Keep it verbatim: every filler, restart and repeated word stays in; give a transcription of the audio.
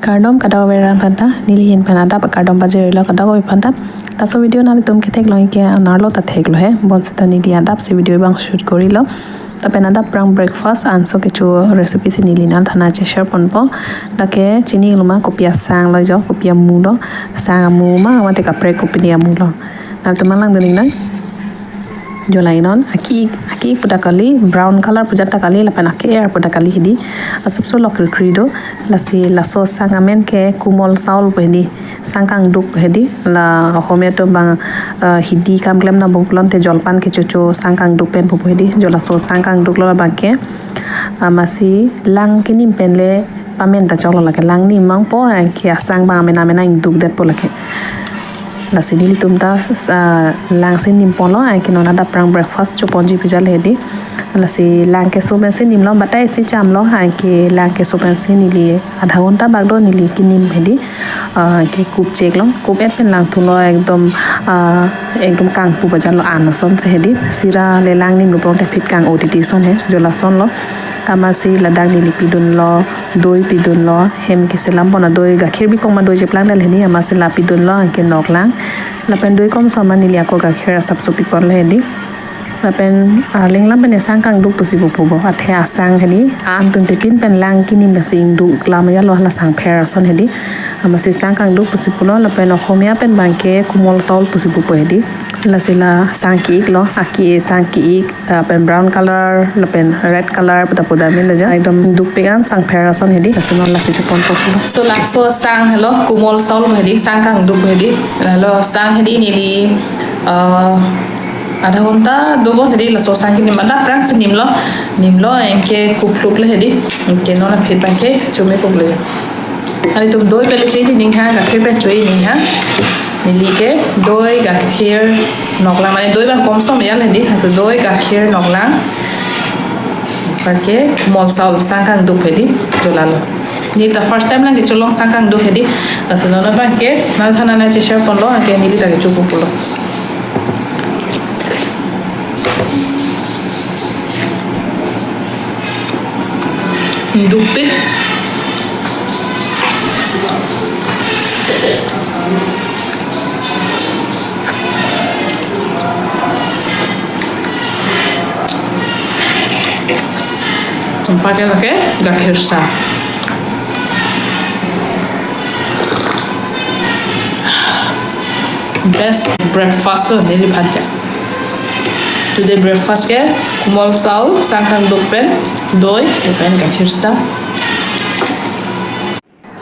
Kardom kadokave aphanta, neli ahin pen adap kardom pajirlo kadokave aphanta. Laso video nanglitum ketheklong ke anerlo ta theklo he, bonseta neli adapsi video abang shoot korilo. Lapen adap aphrang breakfast anso kecho recipe si neli nangthan nangcheshare ponpo. Lake chini loma kopi asang lo jo, kopi amu lo, sang amu ma, mate kaprek kopine amu lo. Nanglitum langdun iknoi. Jo la-inon, aki, aki pu ta kali, brown color pu ajat ta kali, lapen aki er pu ta kali hedi. Asapso lok krikri do, lasi laso sang amen ke kumol saul pu hedi, sang kangduk pu hedi, la Ohomia atum abang, eh, hidi kam klem nangpo pulote jolpan kechocho sang kangduk pen pupo hedi, jo laso sang kangduk lo labang ke, ah, amatsi lang kenim pen le pamen ta choklo lake, lang nim nangpo, anke asang abang amen amen nangdukdetpo lake. Lasi nelitum ta, ah, lang si nim ponlo, anke non adap aphrang breakfast choponji pijal hedi. Lasi lang keso pensi nimlo, batai si chamlo, anke lang keso pensi neli adha ghonta bak do neli kenim hedi. Ah, anke kup cheklo, kup et pen lang thulo, ekdom, ah, ekdom kangpu pajatlo an ason si hedi. Sira le lang nimlo pulote aphi kang-o titi ason he, jo lason lo. Amatsi ladak neli pidunlo, doi pidunlo, hem keselam pon adoi, gakhir bikong ma doi cheplangdet hedi, amatsi la pidunlo, anke noklang. Lapen doi komso ma neli ako gakhir asapso piponlo hedi. Lapen arleng lam pen sang kangduk pusi pupo bo, athe asang hedi, an tun tepin pen lang kenim pensi ingduk lam ya lo, la sang pher ason hedi. Amatsi sang kangduk pusi pulo, lapen Ohomia pen abang ke kumol saul pusi pupo hedi. Lasi la sang ki-ik lo, aki e sang ki-ik, ah, pen brown color, lapen red color, pu ta pu dam lo jo. Ekdom dukpik an sang pher ason hedi. Lasi non lasi choponpo pulo. So laso sang helo, kumol saul hedi, sang kangduk hedi. Lalo sang hedi neli, ah, adha ghonta dobom hedi, laso sang kenim adap aphrang si nimlo. Nimlo, anke kupluk le hedi. Anke non aphi abang ke chomepo pulo. Nanglitum doi pen le cho-i nangji, gakhir pen cho-i nangji. Neli ke doi, gakhir, noklang, mane doi abang komso meyal hedi, laso doi, gakhir, noklang. Anke kumol saul sang kangduk hedi, jo lalo. Neli ta first time lang kecholong sang kangduk hedi. Laso non abang ke nangthan nangcheshare ponlo, anke neli ta kechopo pulo. Dukpik. Anparke lake gakhir sa. Best breakfast lo neliphan ke. Today breakfast ke kumol saul, sang kangduk pen doi, lapen gakhir sa.